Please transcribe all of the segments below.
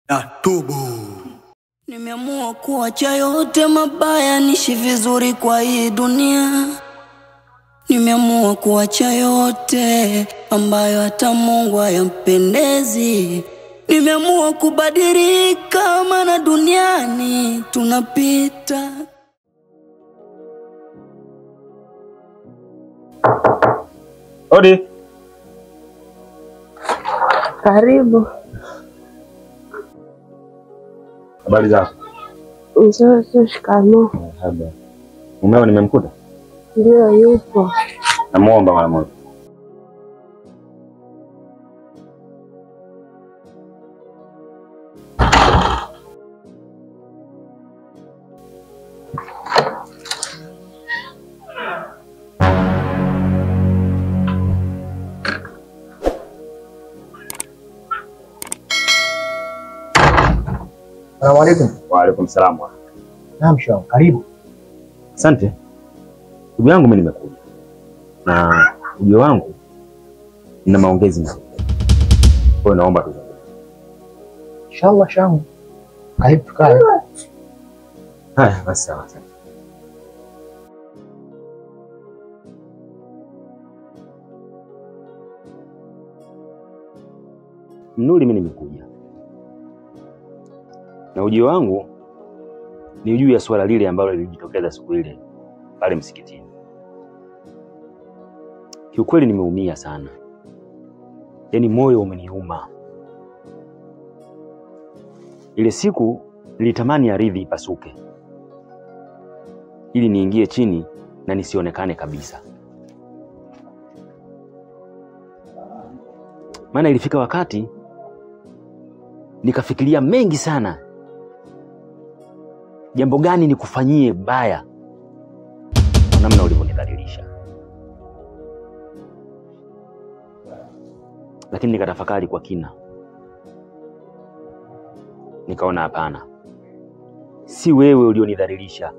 Natubu. Nimeamua kuacha yote mabaya, nishi vizuri kwa hii dunia. Nimeamua kuacha yote ambayo hata Mungu hayampendezi. Nimeamua kubadilika, maana duniani tunapita. Odi. Karibu. Habari zako? Nzuri, shikamoo. Marhaba. Mumeo nimemkuta? Ndio, yupo. Namuomba mara moja. Salamu alaikum. Wa alaikum salaam. Naam, shau, karibu. Asante. Ndugu yangu, mimi nimekuja na ujio wangu nina maongezi na wewe. Kwa hiyo naomba tuzungumze. Inshallah shangu. Karibu tukae. Haya, basi sawa. Asante. Mnuli, mimi nimekuja na ujio wangu ni juu ya swala lile ambalo lilijitokeza siku ile pale msikitini. Kiukweli nimeumia sana, yaani moyo umeniuma. Ile siku nilitamani ardhi ipasuke ili niingie chini na nisionekane kabisa, maana ilifika wakati nikafikiria mengi sana. Jambo gani nikufanyie baya kwa namna ulivyonidhalilisha? Lakini nikatafakari kwa kina, nikaona hapana, si wewe ulionidhalilisha,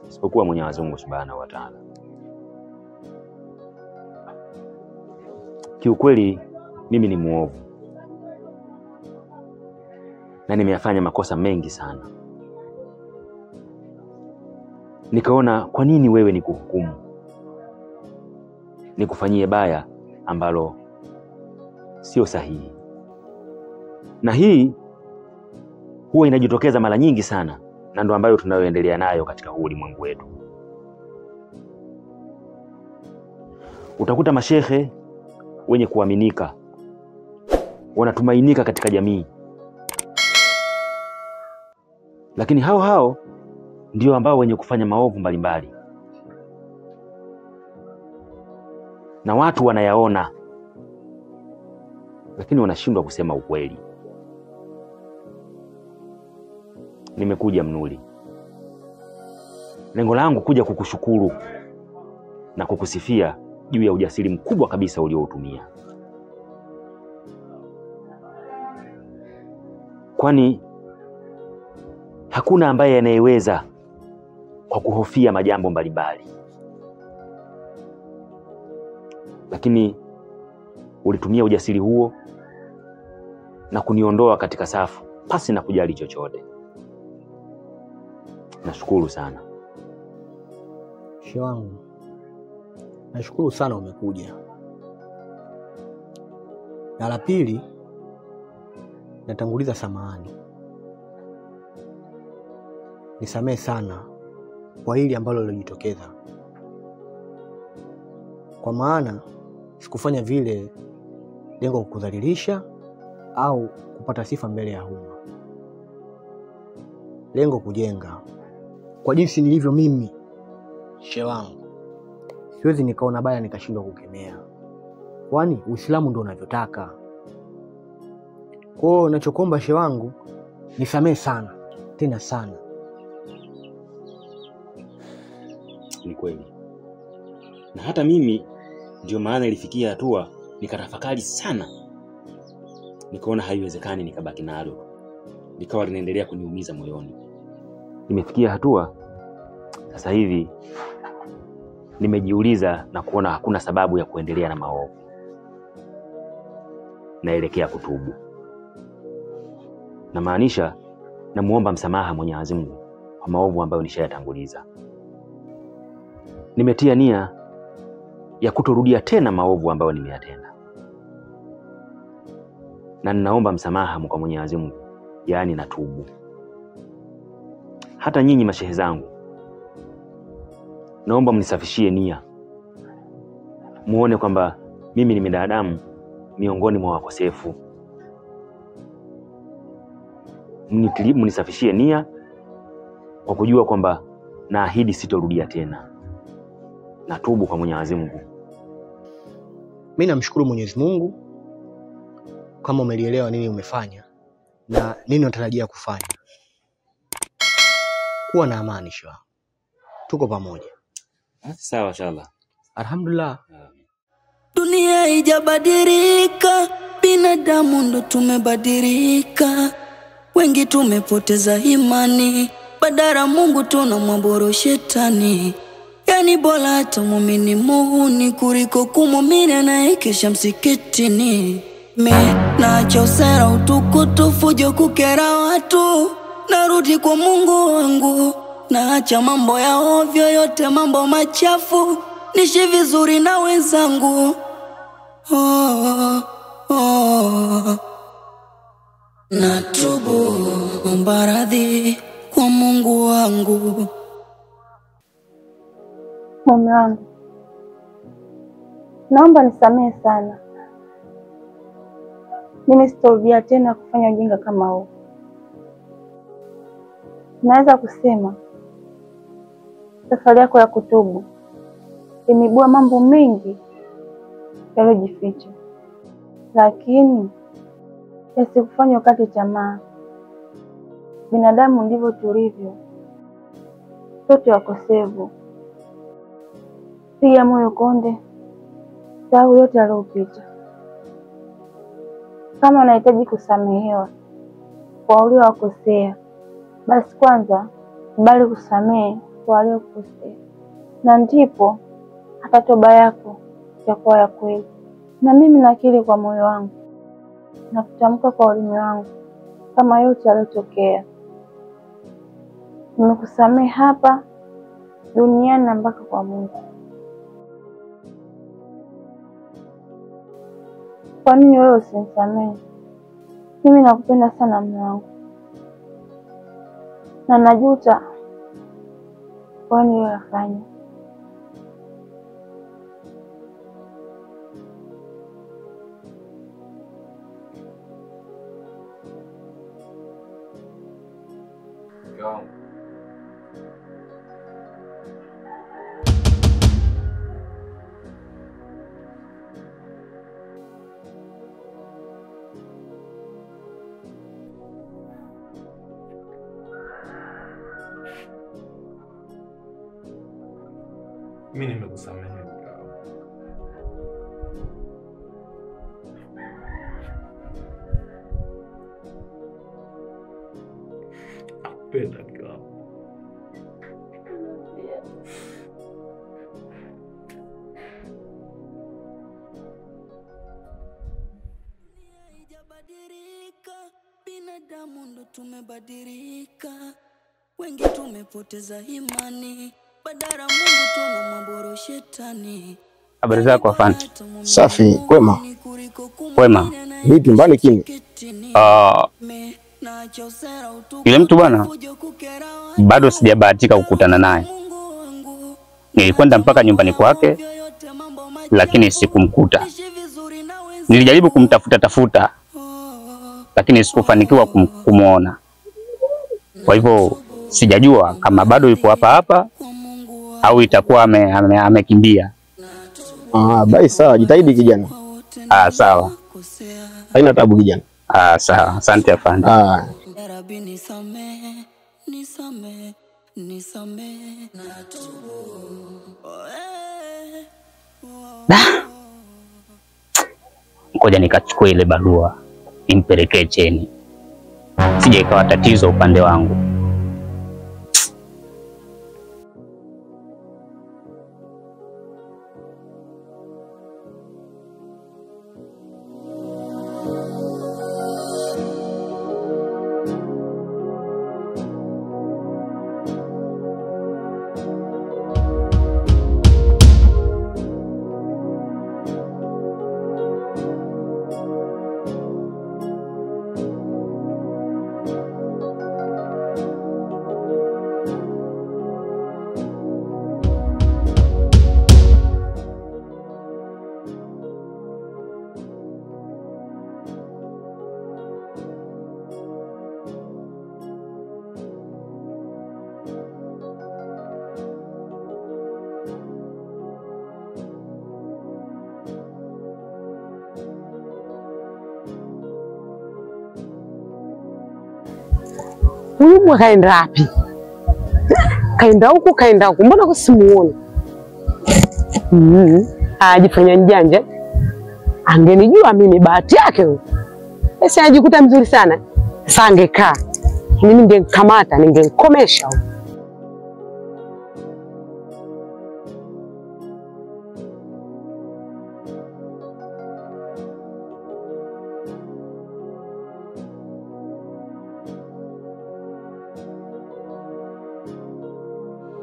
isipokuwa Mwenyezi Mungu Subhanahu wa Ta'ala. Kiukweli mimi ni muovu na nimeyafanya makosa mengi sana. Nikaona kwa nini wewe nikuhukumu, nikufanyie baya ambalo sio sahihi. Na hii huwa inajitokeza mara nyingi sana, na ndo ambayo tunayoendelea nayo katika huu ulimwengu wetu. Utakuta mashehe wenye kuaminika wanatumainika katika jamii, lakini hao hao ndio ambao wenye kufanya maovu mbalimbali, na watu wanayaona, lakini wanashindwa kusema ukweli. Nimekuja Mnuli, lengo langu kuja kukushukuru na kukusifia juu ya ujasiri mkubwa kabisa ulioutumia, kwani hakuna ambaye anayeweza kwa kuhofia majambo mbalimbali. Lakini ulitumia ujasiri huo na kuniondoa katika safu pasi na kujali chochote. Nashukuru sana. Shehe wangu, nashukuru sana umekuja. Na la pili, natanguliza samahani. Nisamehe sana kwa hili ambalo lilijitokeza, kwa maana sikufanya vile lengo kukudhalilisha au kupata sifa mbele ya umma, lengo kujenga. Kwa jinsi nilivyo mimi, shehe wangu, siwezi nikaona baya nikashindwa kukemea, kwani Uislamu ndio unavyotaka. Kwa hiyo nachokuomba shehe wangu, nisamehe sana tena sana. Ni kweli, na hata mimi ndio maana ilifikia hatua nikatafakari sana, nikaona haiwezekani, nikabaki nalo, likawa linaendelea kuniumiza moyoni. Nimefikia hatua sasa hivi nimejiuliza na kuona hakuna sababu ya kuendelea na maovu, naelekea kutubu. Na maanisha namuomba msamaha Mwenyezi Mungu kwa maovu ambayo nishayatanguliza. Nimetia nia ya kutorudia tena maovu ambayo nimeyatenda. Na ninaomba msamaha kwa Mwenyezi Mungu, yaani natubu. Hata nyinyi mashehe zangu, naomba mnisafishie nia. Muone kwamba mimi ni binadamu miongoni mwa wakosefu. Mnisafishie nia kwa kujua kwamba naahidi sitorudia tena. Natubu kwa Mwenyezi Mungu. Mimi namshukuru Mwenyezi Mungu kama umelielewa nini umefanya na nini unatarajia kufanya. Kuwa na amani shwa. Tuko pamoja. Sawa inshallah. Alhamdulillah. Dunia haijabadilika, binadamu ndo tumebadilika. Wengi tumepoteza imani, badala Mungu tunamwabudu shetani. Yani bora hata muumini muhuni kuliko kumwamini anayekesha msikitini. Me naacha usera utukutu fujo kukera watu, narudi kwa Mungu wangu. Naacha mambo ya ovyo yote, mambo machafu, nishi vizuri na wenzangu. Oh, oh. Natubu, omba radhi kwa Mungu wangu. Mume wangu, naomba nisamehe sana. Mimi sitorudia tena kufanya ujinga kama huu. Naweza kusema safari yako ya kutubu imeibua mambo mengi yaliyojificha, lakini yasikufanye ukate tamaa. Binadamu ndivyo tulivyo, sote wakosevu. Piga moyo konde, sahau yote yaliyopita. Kama unahitaji kusamehewa kwa uliowakosea, basi kwanza kubali kusamehe kwa waliokukosea, na ndipo hata toba yako itakuwa ya kweli. Na mimi nakiri kwa moyo wangu na kutamka kwa ulimi wangu kama yote yaliyotokea. Nimekusamehe hapa duniani na mpaka kwa Mungu. Kwa nini wewe usinisamehe? Mimi nakupenda sana mume wangu, na najuta kwa nini niliyofanya. Mimi nimekusamehe mke wangu. Nakupenda mke wangu. Binadamu ndo tumebadilika, wengi tumepoteza imani, badala Mungu tunamwabudu shetani. Habari zako afande? Safi, kwema. Kwema. Vipi mbali kimya? Yule mtu bwana bado sijabahatika kukutana naye. Nilikwenda mpaka nyumbani kwake lakini sikumkuta. Nilijaribu kumtafuta tafuta lakini sikufanikiwa kumuona. Kwa hivyo sijajua kama bado yupo hapa hapa au itakuwa amekimbia. Basi sawa, jitahidi kijana. Sawa. Haina tabu kijana. Sawa. Asante afande. Rabbi nisamehe, nisamehe, nisamehe, natubu. Ngoja nikachukue ile barua nimpelekee Cheni, sije ikawa tatizo upande wangu. Huyu mbwa kaenda wapi? Kaenda huku, kaenda huku. Mbona kusimuone? Ajifanya mjanja. Angenijua mimi bahati yake huyu. Sasa ajikuta mzuri sana. Sasa angekaa. Mimi ningemkamata, ningemkomesha huyu.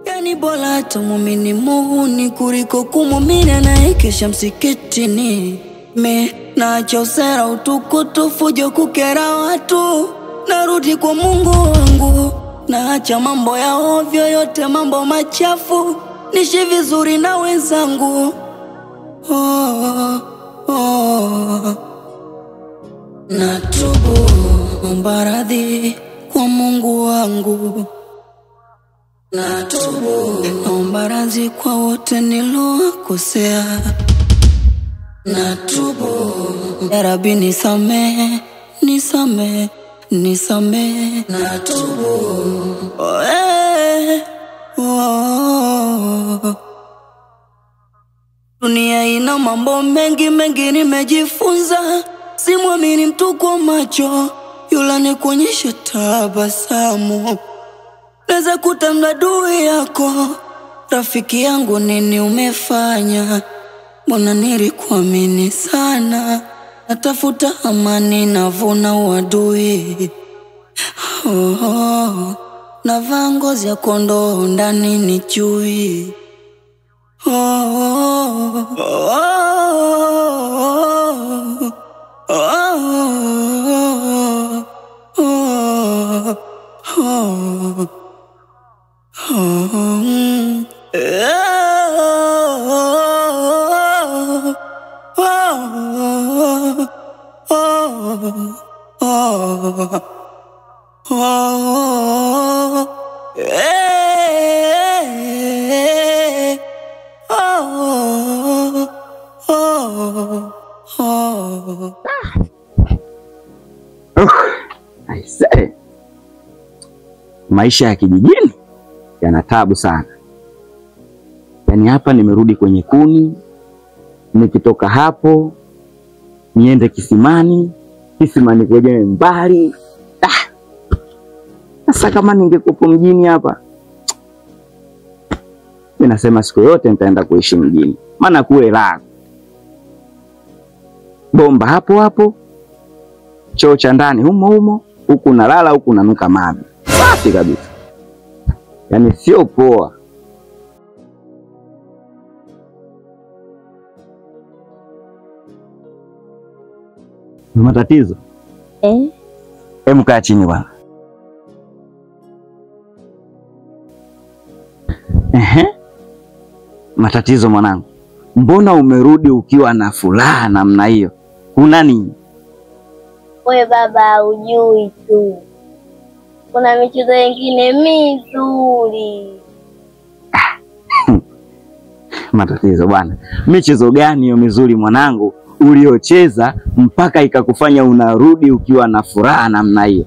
Yani bora tumumini muhuni kuliko kumumini anayekesha msikitini. Me naacha usera utukutu fujo kukera watu, narudi kwa Mungu wangu. Naacha mambo ya ovyo yote, mambo machafu, nishi vizuri na wenzangu. Oh, oh. Natubu, omba radhi kwa Mungu wangu. Natubu, naomba radhi kwa wote nilowakosea. Natubu, ya Rabbi nisamehe, nisamehe, nisamehe. Natubu, oh, eh, oh. Dunia ina mambo mengi mengi nimejifunza. Simwamini mtu kwa macho, yule anikuonyesha tabasamu. Naweza kutamna adui yako, rafiki yangu nini umefanya? Mbona nilikuamini sana? Natafuta amani navuna uadui. Oh, oh. Navaa ngozi ya kondoo ndani ni chui. Oh, oh, oh, oh, oh, oh, oh. Oh, oh, oh, oh, oh, oh. I say, maisha ya kijijini yana taabu sana. Yaani hapa nimerudi kwenye kuni, nikitoka hapo niende kisimani, kisimani kwenye mbali. Sasa kama ningekuwa mjini hapa, mimi nasema siku yote nitaenda kuishi mjini. Maana kule la bomba hapo hapo, choo cha ndani humo humo, huku nalala huku nanuka maji. Safi kabisa. Yaani sio poa. Ni matatizo? Eh? Hebu kaa chini bwana. Ehe. Matatizo mwanangu. Mbona umerudi ukiwa na furaha namna hiyo? Kuna nini? Wewe baba hujui tu. Kuna michezo mingine mizuri. Matatizo bwana. Michezo gani hiyo mizuri mwanangu uliocheza mpaka ikakufanya unarudi ukiwa na furaha namna hiyo?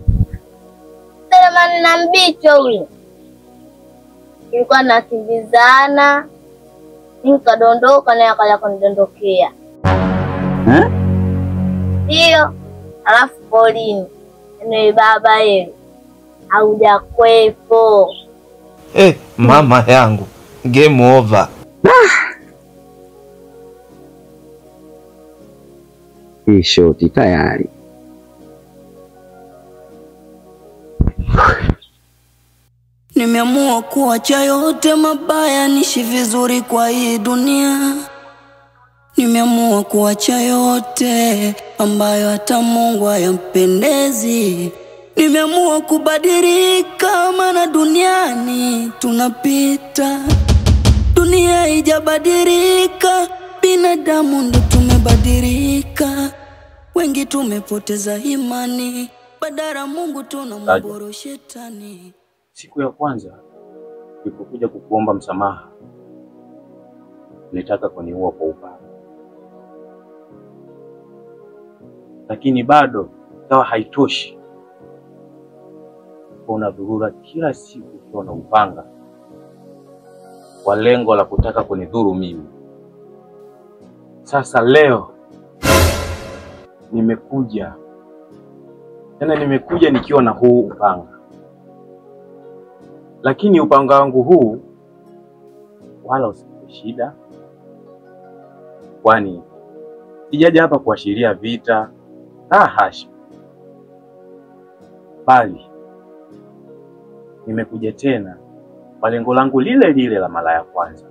Selemani na Mbicho huyo. Nilikuwa nakimbizana, nikadondoka naye akaja kunidondokea. Eh? Ndio, alafu polini. Ni baba yeye. Haujakwepo. Mama yangu, game over. Hii shoti tayari. Nimeamua kuacha yote mabaya, nishi vizuri kwa hii dunia. Nimeamua kuacha yote ambayo hata Mungu hayampendezi. Nimeamua kubadilika, maana duniani tunapita. Dunia haijabadilika, binadamu ndo tumebadilika. Wengi tumepoteza imani, badala Mungu tunamwabudu shetani. Siku ya kwanza nilipokuja kukuomba msamaha, nilitaka kuniua kwa upanga, lakini bado ikawa haitoshi. Unadhurura kila siku ukiwa na upanga kwa lengo la kutaka kunidhuru mimi. Sasa leo nimekuja tena, nimekuja nikiwa na huu upanga, lakini upanga wangu huu wala usikupe shida, kwani sijaja hapa kuashiria vita na hasha, bali nimekuja tena kwa lengo langu lile lile la mara ya kwanza.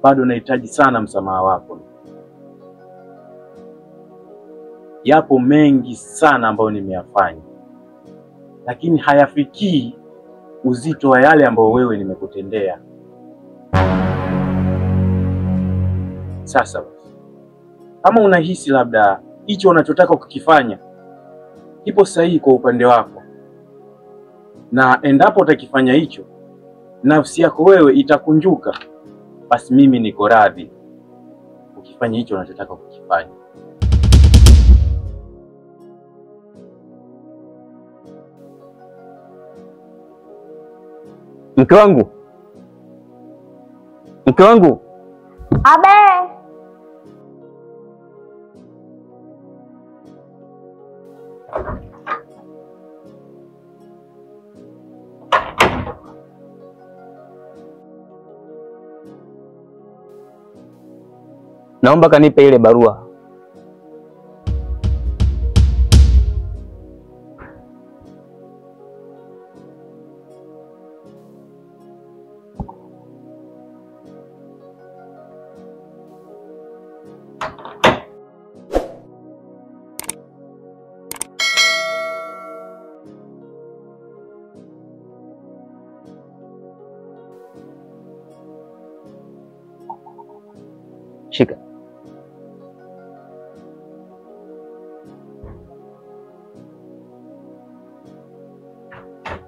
Bado nahitaji sana msamaha wako. Yapo mengi sana ambayo nimeyafanya, lakini hayafikii uzito wa yale ambayo wewe nimekutendea. Sasa basi, kama unahisi labda hicho unachotaka kukifanya kipo sahihi kwa upande wako, na endapo utakifanya hicho nafsi yako wewe itakunjuka, basi mimi niko radhi ukifanya hicho unachotaka kukifanya. Mke wangu, mke wangu. Abe. Naomba kanipe ile barua. Shika.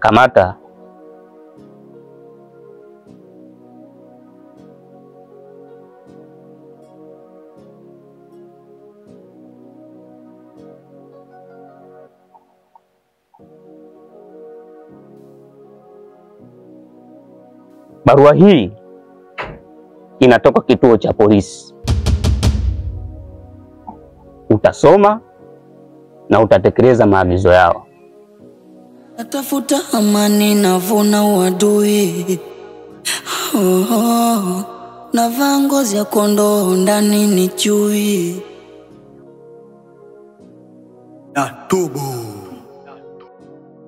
Kamata. Barua hii inatoka kituo cha polisi. Utasoma na utatekeleza maagizo yao. Natafuta amani, navuna uadui. Oh, oh. Navaa ngozi ya kondoo, ndani ni chui. Natubu.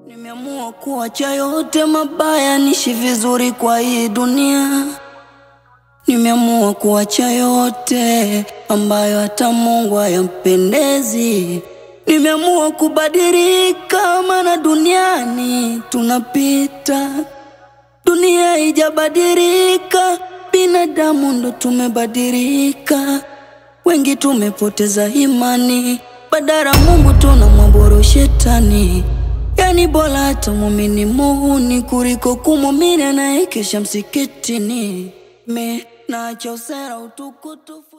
Nimeamua kuacha yote mabaya, nishi vizuri kwa hii dunia. Nimeamua kuacha yote ambayo hata Mungu hayampendezi. Nimeamua kubadilika, maana duniani tunapita. Dunia haijabadilika, binadamu ndo tumebadilika. Wengi tumepoteza imani, badala Mungu tunamwabudu shetani. Yani bora hata muumini muhuni kuliko kumwamini anayekesha msikitini. Me naacha usera utukutufu.